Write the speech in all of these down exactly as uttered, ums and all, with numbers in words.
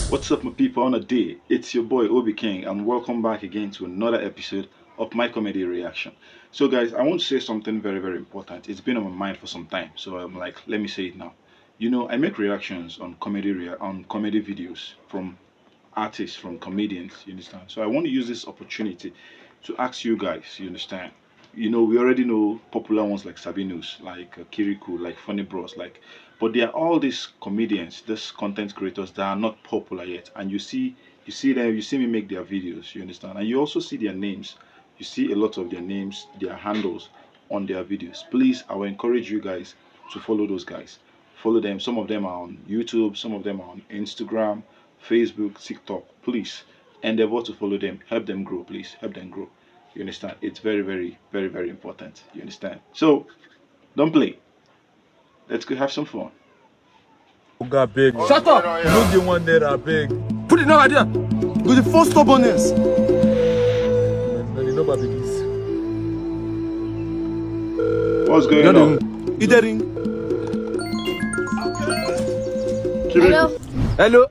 What's up, my people? On a day, it's your boy Obi King, and welcome back again to another episode of my comedy reaction. So, guys, I want to say something very, very important. It's been on my mind for some time, so I'm like, let me say it now. You know, I make reactions on comedy rea- on comedy videos from artists, from comedians. You understand? So I want to use this opportunity to ask you guys. You understand? You know, we already know popular ones like Sabinus, like uh, Kiriku, like Funny Bros, like. But there are all these comedians, these content creators that are not popular yet, and you see, you see them, you see me make their videos. You understand? And you also see their names. You see a lot of their names, their handles on their videos. Please, I will encourage you guys to follow those guys. Follow them. Some of them are on YouTube, some of them are on Instagram, Facebook, TikTok. Please endeavor to follow them. Help them grow, please. Help them grow. You understand? It's very, very, very, very important. You understand? So, don't play. Let's go have some fun. Oga, beg. Shut up! You no get one naira, beg. Put the number there. With the first stubbornness. No, the number be this. What's going on? It dey ring. Kiriku. Hello.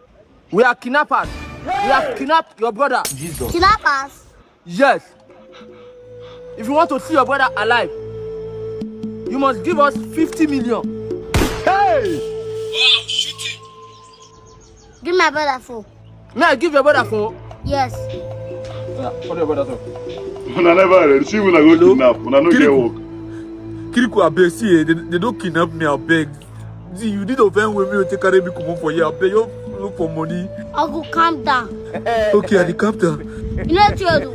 We are kidnappers. We have kidnapped your brother. Kidnappers? Yes. If you want to see your brother alive, you must give us fifty million. Hey! Give my brother phone. May I give your brother phone? Yes. What your brother talk? Una never ready. See, una go kidnap. Una no get work. Kiriku, abeg, see, eh, they, they don't kidnap me, abeg. See, you need to find way me to take carry me comot for here, abeg. You look for money. Uncle, calm down. Okay, I dey calm down. You know what you do?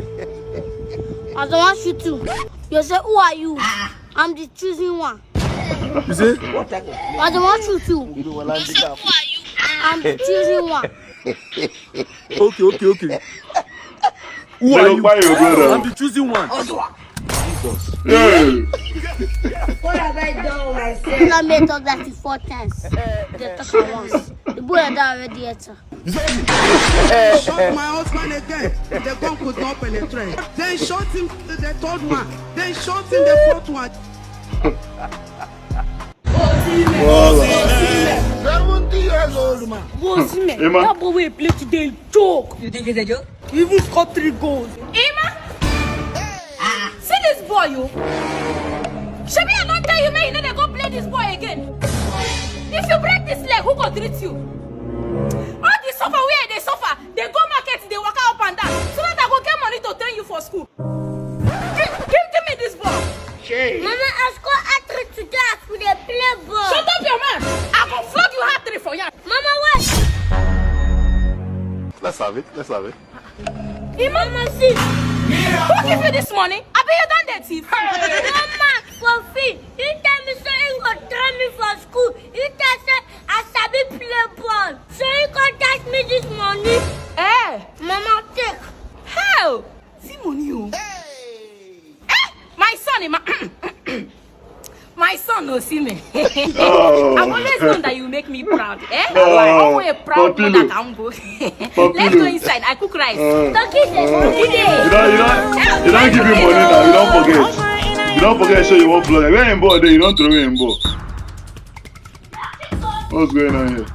I don't want you to. You say, who are you? I'm the chosen one. You say? I don't want you to. You say, who are you? I'm the chosen one. Okay, okay, okay. Who They are don't you? Buy your brother. I'm the chosen one. Hey, What have I done with myself? People that may talk that is four times. They talk at once. The boy that already enter. Shot my husband again. The gun could not penetrate. Then shot him the third one. Then shot him the fourth one. Voila. Seventy years old man. Go see me. Emma. That boy wey play today joke. You think it's a joke? He even score three goals. Emma! See this boy, you. Shebi I don't tell you, man, you know they go play this boy again. If you break this leg, who go treat you? All the suffer where they suffer, they go market, they walk up and down. So that I go get money to train you for school. Give, give, give me this ball. Mama, I score hat-trick today as we dey play ball. Shut up your mouth. I go flog you hat-trick for you. Mama, wait. Let's have it. Let's have it. Hey, Mama, see. Who give you this money? I bet you done that thief. Mama, for free. You tell me so you go train me for school. You tell say I sabi play ball. So you go dash me this money. Eh, Mama, take. Hell. See money, oh. Eh, my son, Emma. My son, no, see me. Oh. I've always known that you make me proud. Eh? Oh, Always a proud Papilo. Mother can go. Let's go inside. I cook rice. Uh, Don't kiss the money. you don't, you don't, you don't give him money now. You don't forget. You don't forget. So you won't blow. Where him ball? There you don't throw him ball. What's going on here?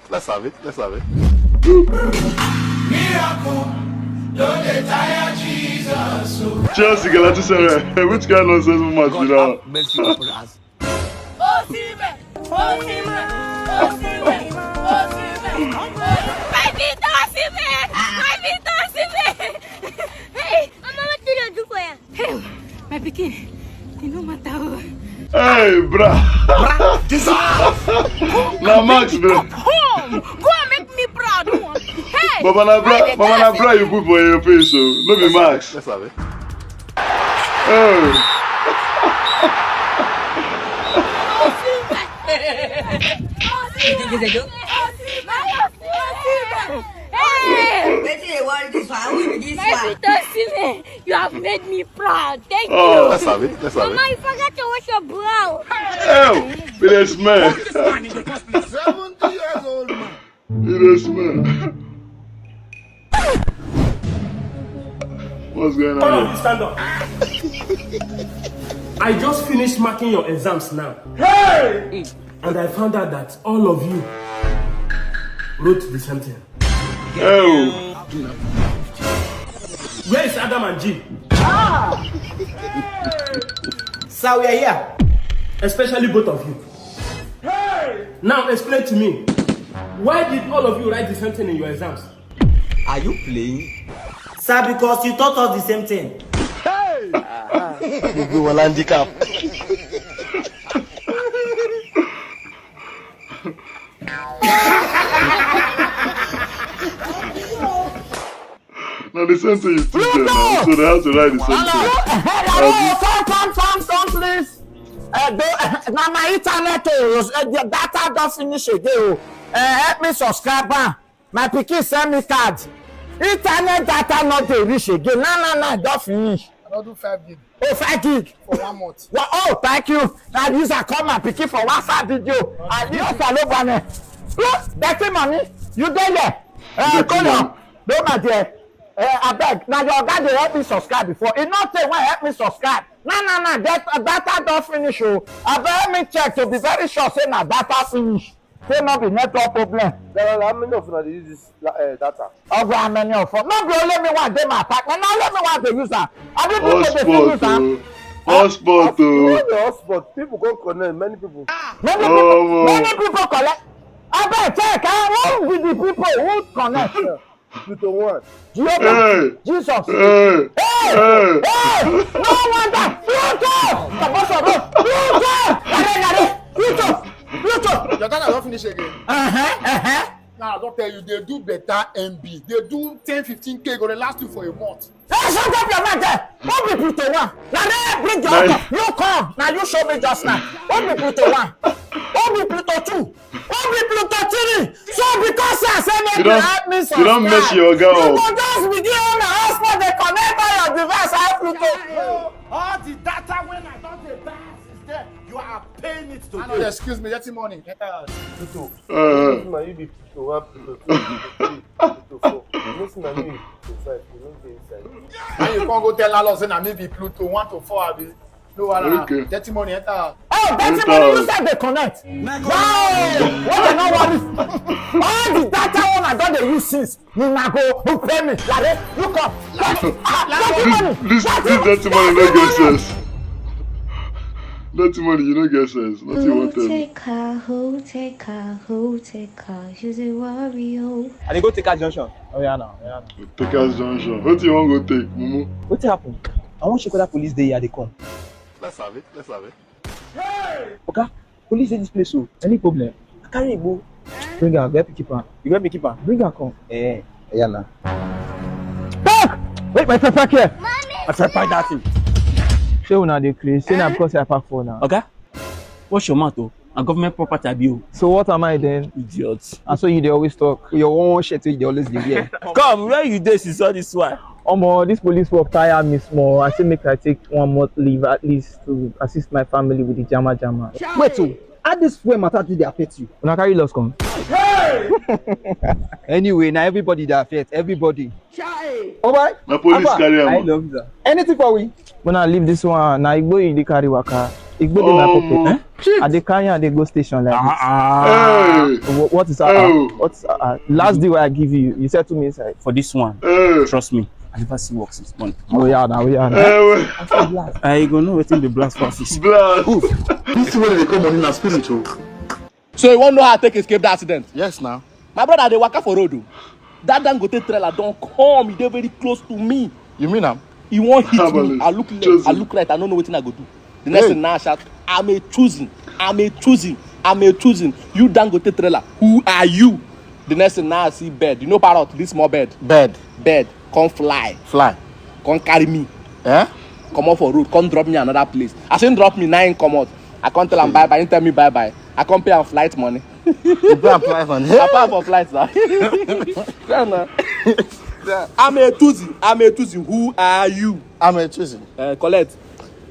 Let's have it. Let's have it. Chelsea, Galatasaray. Which kind of nonsense match be that? Mercy upon us. Osimhen! Osimhen! Osimhen! Osimhen! My Victor Osimhen! My Victor Osimhen! Hey! Mama, what did you do for you? Hey! My pikin, e no matter o. Hey, bra. Na Max, bro. Home! Go and make me proud, oh. Hey! Mama na bra, mama na bra you put for your face, so no be Max. Let's have it. Hey. You think it's a joke? Hey! Wetin dey worry this one? Who be this My one? Victor Osimhen, you have made me proud. Thank Oh. you. Let's have it. Let's have it. Mama, you forget to wash your brow. Oh, it is man. Seventy years old man. It is man. What's going on here? Stand up. I just finished marking your exams now. Hey! And I found out that all of you wrote the same thing. Oh. Where is Adam and Jim? Sir, we are here. Especially both of you. Now explain to me, why did all of you write the same thing in your exams? Are you playing? Sir, because you taught us the same thing. Gbogbo wọn la handicap. Now the same thing you teach them now, so they have to write the same thing. Hello, come, come, come, come, please. Uh, do, na my internet o, uh, the data don finish again o. Uh, help me subscribe am. My pikin send me card. Internet data no dey reach again. Na na na, e don finish. I don do five gig Oh, five gig. for one month. Wa- Oh, thank you. Na use am call my pikin for WhatsApp video. I use am no bane. Look, dirty money. You dey here? Uh, Dirty call money. am. No, my dear. Uh, abeg, na your oga dey help me subscribe before. E no tey when help me subscribe. Na na na, get uh, data don finish o. Abeg help me check to be very sure say na data finish. Say no be network problem. Galala, how many of una dey use this uh, data? Oga, how many of us? No be only me one dey my apartment. Na only me one dey use am. Abi people dey fit Hotspot use am? o. Hotspot You o. know the hotspot, people come connect, many people. Many people, Omo. many people collect. Abeg check. Ah, who be the people who connect? Pluto one. Jehovah, Hey. Jesus. Hey. Hey! Hey. Hey! No wonder! Pluto! Kabosoro! Pluto! Yare, yare! Pluto! Pluto! Your data don finish again. Uh-huh, uh-huh. Now I don tell you, dey do better M B. Dey do ten, fifteen K, go dey last you for a month. Hey, shut up your mouth there! Who be Pluto one? Na there bring your Nice. Oga. You come. Now you show me just now. Who be Pluto one? Who be Pluto two? Who be Pluto three? So because I say make You you don, help me you don mess subscribe, your oga you up. go just begin on the hotspot dey connect all your device. How Pluto? All the data when I don dey buy since then, you are paying it today. Excuse me, dirty money. Enter house. Pluto. Uh, This man, you be Pluto one, Pluto two, Pluto three, Pluto four. You know say na me be Pluto five, you no dey inside. And you come go tell landlord say na me be Pluto one to four, abi? No wahala. Okay. Dirty money, enter house. Oh, dirty Enter money, you house. sef dey connect. Wow! What I no worry. All the data one I don dey use since. Una go pay me. Lare, look up. Ah, dirty money. This, this, this dirty money no get sense. Dirty money, you no get sense. Nothing you Who want tell me. take her? Who take her? Who take her? She's a warrior. I dey go take her junction. Oh yeah, now, yeah. Take us junction. What you want go take, Mumu? Wetin happen? I wan check whether police dey here, dey come. Let's have it. Let's have it. Oga, police dey this place o. Any problem? I carry Igbo. Bring am, where pick am? You where pick am? Bring am come. Eh, yeah na. Park! Wait, my friend, park here. I try park that thing. Shey una dey craze? Say na because I park for now. Oga, watch your mouth o. Na government property I be o. So what am I then? Idiot. And so you dey always talk. Your one shirt wey you dey always dey wear. Come, where you dey since all this while? Omo, this police work tire me small. I say make I take one month leave at least to assist my family with the jama jama. Wait o, how this fuel matter take dey affect you? Una carry loss come. Anyway, na everybody dey affect, everybody. Oh boy, Na police Alpha, carry am. I love that. Anything for we? When I leave this one, na Igbo you dey carry waka. Igbo dey my Omo. pocket. Eh? I dey carry am dey go station like this. Wha- What is uh, Oh. what's uh, last day wey I give you? You settle me inside. For this one, Eh. Trust me, I never see work since morning. Oh yeah, now yeah. Now. Eh, well, I go know wetin be blast for office. Blast. This thing wey dey come money na spirit o. So you wan know how I take escape that accident? Yes now. My brother dey waka for road o. That Dangote trailer don come, e dey very close to me. You mean am? E wan hit me. I look left, I look right, I no know wetin I go do. The next thing now I shout, I'm a choosing, I'm a choosing, I'm a choosing. You Dangote trailer, who are you? The next thing now I see bird. You know parrot, this small bird. Bird. Bird. Come fly. Fly. Come carry me. Eh? Comot for road, come drop me another place. As he drop me, na him comot. I come tell am bye bye, he tell me bye bye. I come pay am flight money. You pay am flight money? I pay am for flight na. Yeah, na. I'm a Tuzi, I'm a Tuzi. Who are you? I'm a Tuzi. Uh, collect.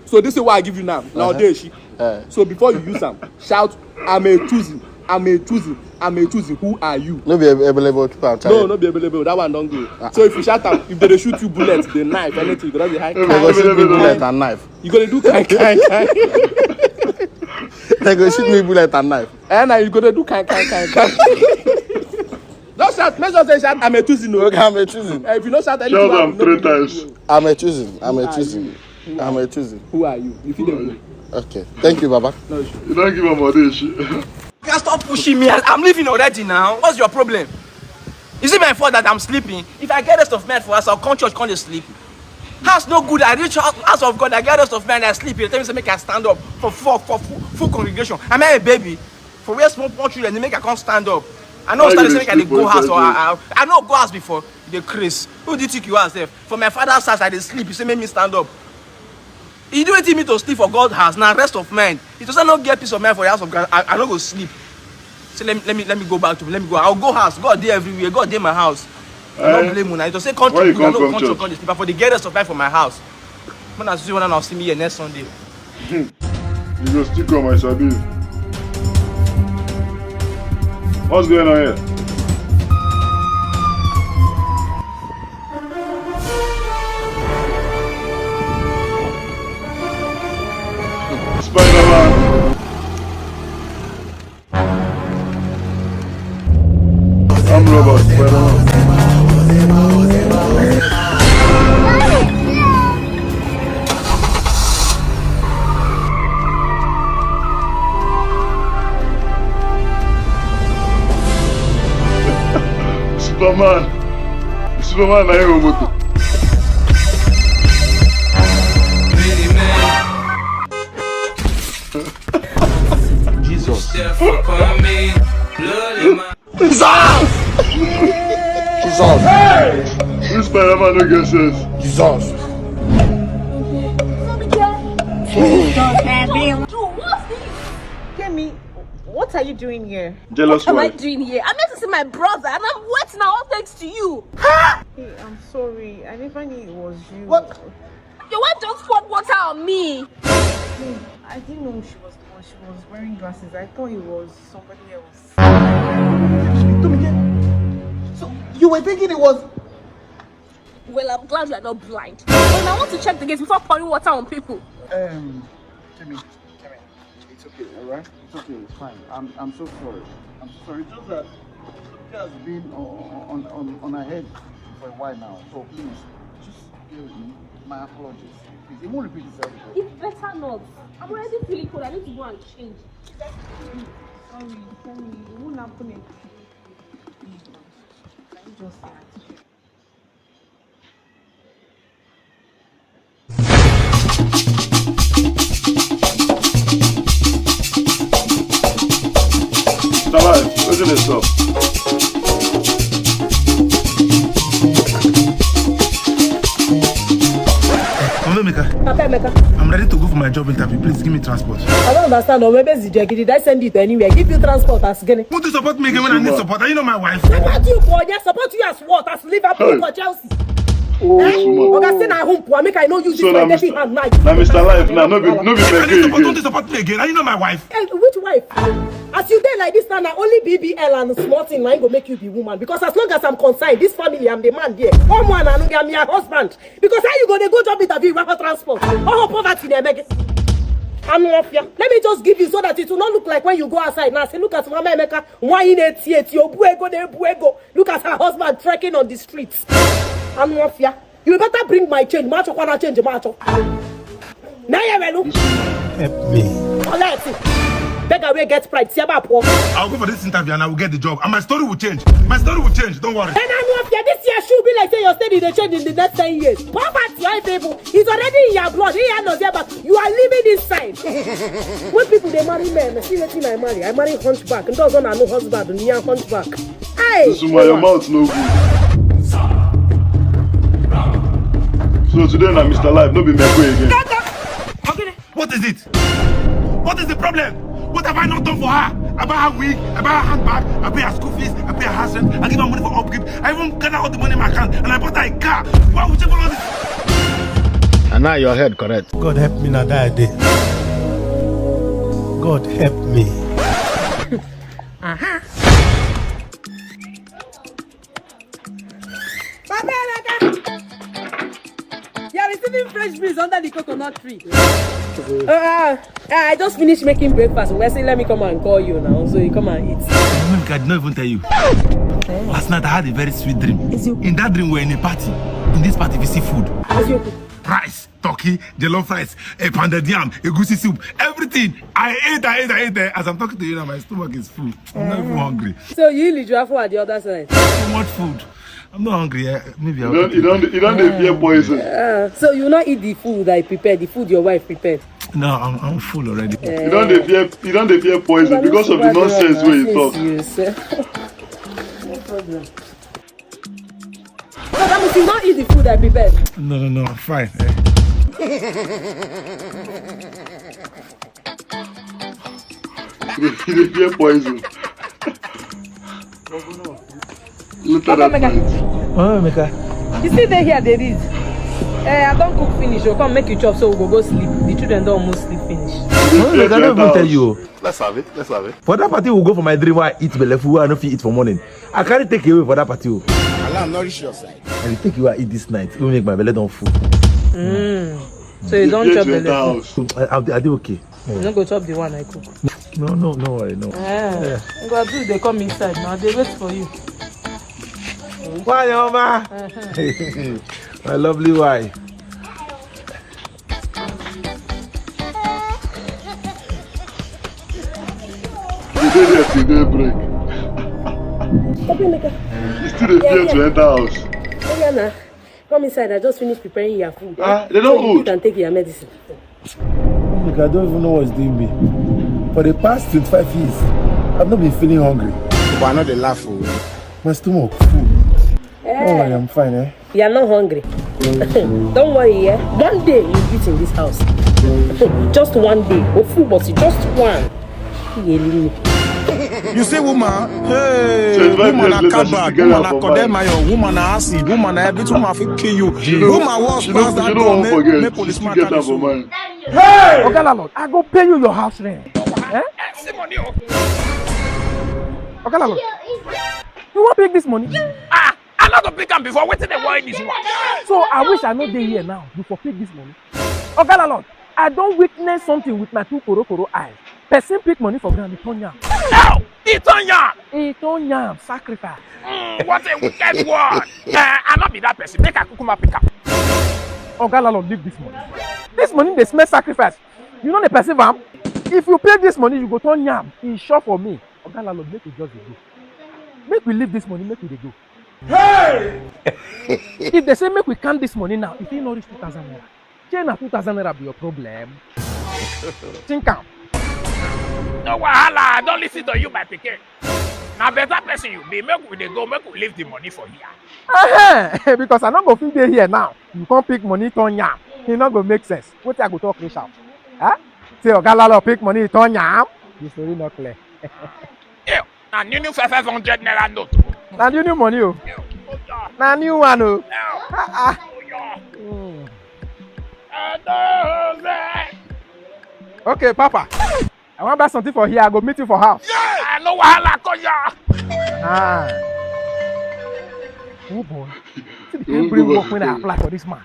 So this is what I give you now. Now, uh-huh. Dey she. Uh. So before you use am, shout, I'm a Tuzi, I'm a Tuzi, I'm a Tuzi. Who are you? No be available to am. No, no be available. That one don go. So if you shout am, if they dey shoot you bullet, the knife, anything, you go just dey hide. If they go shoot me bullet and knife. You go dey do kai kai kai. They go shoot me bullet and knife. And now you go to do kind, kind, kind, kind. Don't shout. Make sure say shout. I'm a choosing. Okay, I'm a choosing. Eh, if you don't shout anything, shout am three times. I'm a choosing. I'm a choosing. I'm a choosing. Who are you? If you don't. Okay. Thank you, Baba. No issue. You don't give him all this shit. You can stop pushing me. I- I'm leaving already now. What's your problem? Is it my fault that I'm sleeping? If I get rest of mind for us, I'll come church, come dey sleep. House no good. I reach house, house of God. I get rest of mind. I sleep. You tell me say make I stand up for full, for full, full congregation. Am I a baby? For where small, small children, they make I come stand up. I know. Why stand you say make I dey sleep go for house or inside I, I, I no go house before. You dey craze. Who do you think you are, sef? For my father's house, I dey sleep. You say make me stand up. You do wetin me to sleep for God house. Now rest of mind. If you say no get peace of mind for the house of God, I, I no go sleep. Say let me, let me, let me go back to, let me go. I'll go house. God dey everywhere. God dey my house. I don't blame una. If you say come church, I no come church. Come dey sleep. I for the get rest of mind for my house. When I see una, now see me here next Sunday. You go still come, I sabi. What's going on here? Spider-Man. I'm Robot Spider-Man. Superman. Superman na him robot. Jesus. Jesus. Jesus. This Spider-Man no get sense. Jesus. Jesus, baby. Dude, what's this? Kemi, what are you doing here? Jealous wife. What am I doing here? I'm here to see my brother, and I'm wet now, all thanks to you. Hey, I'm sorry. I never knew it was you. What? Your wife just poured water on me. Hmm, I didn't know she was the one. She was wearing glasses. I thought it was somebody else. She told me again. So you were thinking it was. Well, I'm glad you are not blind. But I want to check the gate before pouring water on people. Um, Kemi, Kemi, it's okay, alright? It's okay, it's fine. I'm, I'm so sorry. I'm so sorry. It's just that something has been on, on, on, on her head for a while now. So please, just bear with me. My apologies. Please, it won't repeat itself again. It better not. I'm already feeling cold. I need to go and change. Sorry, Kemi, it won't happen again. Can you just say that? Mister Life, wetin dey sup? Mama Emeka. Papa Emeka. I'm ready to go for my job interview. Please give me transport. I don't understand. Or maybe Zijegi, did I send you to anywhere? Give you transport as gini. Won't you support me again when I need support? Are you not my wife? Support you, boy. They support you as what? As Liverpool or Chelsea? Oh, eh? Oga, say na home poor. Make I no use this my dirty hand now. Na Mister Life now. No be, no be. If I need support, don't you support me again? Are you not my wife? Eh, which wife? As you dey like this now, na only B B L and small thing na go make you be woman. Because as long as I'm concerned, this family, I'm the man there. Come on, I'm your husband. Because how you go dey go job interview without transport? Oh, poverty dey make. I'm off here. Let me just give you so that it will not look like when you go outside now. Say, look at Mama Emeka. Why in eighty-eight? Your buego, the buego. Look at her husband trekking on the streets. I'm off here. You better bring my change. Macho, kwana change, macho. Now you will look. Help me. Collect it. Beggar wey get pride. See about poor. I'll go for this interview and I will get the job. And my story will change. My story will change. Don't worry. And I know if this year should be like say your study dey change in the next ten years. Poverty, I people, it's already in your blood. He knows there, but you are living inside. When people dey marry men, see wetin I marry. I marry hunchback. And those one I know husband, near hunchback. Hey, this woman, your mouth no good. So today na Mister Life, no be Mekwe again. What is it? What is the problem? What have I not done for her? I buy her wig, I buy her handbag, I pay her school fees, I pay her house rent, I give her money for upkeep. I even gather all the money in my account and I bought her a car. Why would you follow this? And now your head correct. God help me na that day. God help me. Uh-huh. Papa Emeka! Your receipt Fresh breeze under the coconut tree. Uh, I just finished making breakfast. We say, let me come and call you now, so you come and eat. Monica, I did not even tell you. Last night I had a very sweet dream. In that dream, we're in a party. In this party, we see food. Rice, turkey, jollof rice, a pounded yam, a goosey soup, everything. I ate, I ate, I ate. Eh. As I'm talking to you now, my stomach is full. I'm not even hungry. So you, Lijua, for at the other side. Too much food. I'm not hungry. Eh? Maybe I'll You don't, you don't, you don't dey fear poison. Uh, so you not eat the food I prepared, the food your wife prepared. No, I'm, I'm full already. You don't dey fear, you don't dey fear poison because of the nonsense wey you talk. No problem. So that means you don't eat the food I prepared. No, no, no, I'm fine. Eh? You dey fear poison. Later that night. Oh, Emeka. You see, they here, they read. Eh, I don't cook finish. Oh, come make you chop, so we go go sleep. The children don't almost sleep finish. Oh, Emeka, I don't even tell you. Let's have it. Let's have it. For that party, we go for my dream where I eat belle full, I no fit eat for morning. I carry take away for that party. Oh. Allah nourish your side. I will take you, I eat this night. It will make my belly don't full. Mm. So you don't chop the left. I, I, I do okay. You no go chop the one I cook. No, no, no worry, no. Eh, yeah. Go do, they come inside now. They wait for you. Why, Oma? My lovely wife. You dey there till daybreak. You still dey fear to enter house. Oh, yeah, nah. Come inside. I just finished preparing your food. Ah, they don't eat and take your medicine. Look, I don't even know what's doing me. For the past twenty-five years, I've not been feeling hungry. But I know they laugh. Oh. My stomach full. Eh. Oh, I am fine, eh? You are not hungry. Don't worry, eh? One day you eat in this house. Just one day. Ofu bossy, just one. You see, woman, hey, woman, I come back. Woman, I condemn my own. Woman, I acid. Woman, I everything. Woman, I fit kill you. Woman, wash pass that door. Make policeman carry you. Hey! Oga landlord, I go pay you your house rent. Eh? See money, oh. Oga landlord, you wan pick this money? Ah, I no go pick am before. Wetin dey worry this one? So I wish I no dey here now. You for pick this money? Oga landlord, I don witness something with my two korokoro eyes. Person pick money for ground, he turn yam. No! He turn yam! He turn yam, sacrifice. Mm, what a wicked word! Eh, I no be that person. Make I kukuma pick am. Oga landlord, leave this money. This money dey smell sacrifice. You no dey perceive am? If you pay this money, you go turn yam. E sure for me. Oga landlord, make we just dey go. Make we leave this money, make we dey go. Hey! If they say make we count this money now, if e no reach two thousand naira, shey na two thousand naira be your problem? Think am. No wahala, I don listen to you, my pikin. Na better person you be. Make we dey go, make we leave the money for here. Uh-huh. Because I no go fit dey here now. You come pick money, turn yam. E no go make sense. Wetin I go talk reach out? Huh? Say, Oga landlord pick money, turn yam. The story no clear. Ew, na new new five hundred naira note. Na new new money, oh. Ew, oh, yeah. Na new one, oh. Ew. Ah, ah. Oh, yeah. Hmm. I know that. Okay, Papa. I wan buy something for here. I go meet you for house. Ah, no wahala, come here. Ah. Oh boy. See the kind brain work when I apply for this man.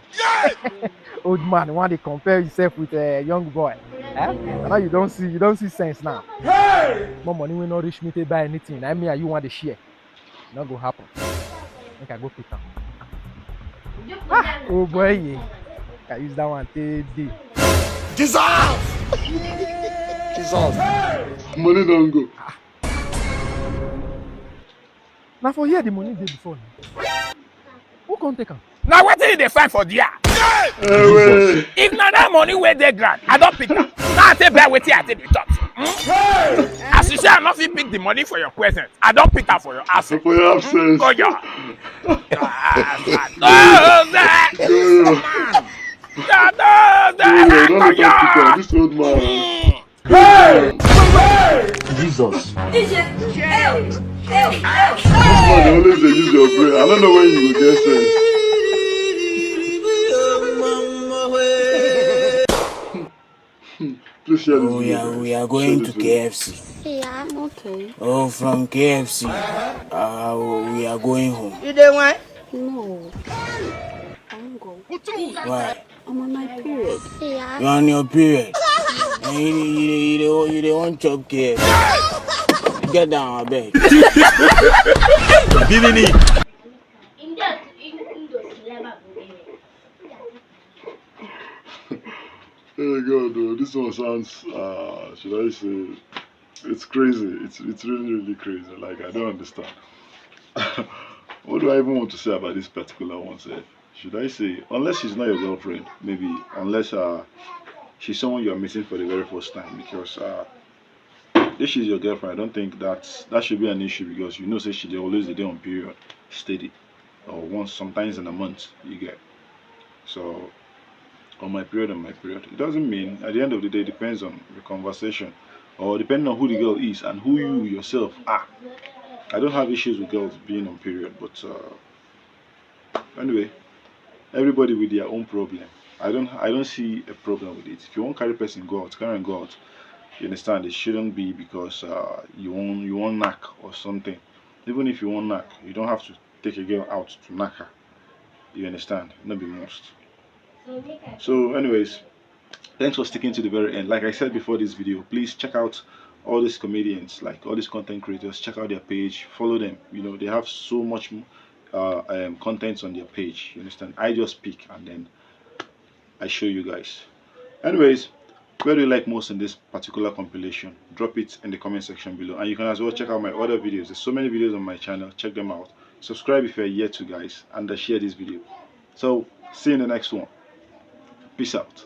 Old man, you want to compare yourself with a young boy? Eh? And now you don't see, you don't see sense now. Hey! More money will not reach me to buy anything. I mean, you want to share. Not go happen. Make I go pick am. Ah, oh boy, yeah. I use that one take day. Jesus! Jesus! Money don't go. Ah. Now for here the money dey before now. Who come take am? Na wetin you dey find for there? Ewe. If na that money wey dey ground, I don pick am. Now I take buy wetin I take dey talk. Hmm? As you say, I no fit pick the money for your present. I don pick am for your absence. For your absence. Go your. Go your. Go your. This old man. Hey! Jesus. This man dey always dey use your brain. I don't know when you go get sense. Please share this video, guys. We are, we are going to K F C. Yeah, okay. Oh, from K F C, uh, we are going home. You dey wine? No. I wan go. Why? I'm on my period. You're on your period. And you dey you dey you dey you dey wan chop K F C. Get down, abeg. Bimini. India, India, India, Oh God, oh, this one sounds, uh, should I say, it's crazy. It's it's really really crazy. Like, I don't understand. What do I even want to say about this particular one? Sef? Should I say, unless she's not your girlfriend, maybe, unless uh, she's someone you're meeting for the very first time, because uh, if she's your girlfriend, I don't think that that should be an issue, because you know, say she dey always dey on period, steady, or once, sometimes in a month, you get. So, on my period, on my period, it doesn't mean, at the end of the day, it depends on the conversation, or depending on who the girl is and who you yourself are. I don't have issues with girls being on period, but uh, anyway, everybody with their own problem. I don't I don't see a problem with it. If you wan carry person go out, carry am go out. You understand? It shouldn't be because uh, you wan you wan knack or something. Even if you wan knack, you don't have to take a girl out to knack her. You understand? No be must. So, anyways, thanks for sticking to the very end. Like I said before this video, please check out all these comedians, like all these content creators. Check out their page, follow them. You know, they have so much uh, um, content on their page. You understand? I just pick and then I show you guys. Anyways, where do you like most in this particular compilation? Drop it in the comment section below. And you can as well check out my other videos. There's so many videos on my channel. Check them out. Subscribe if you're yet to, guys, and uh, share this video. So, see you in the next one. Peace out.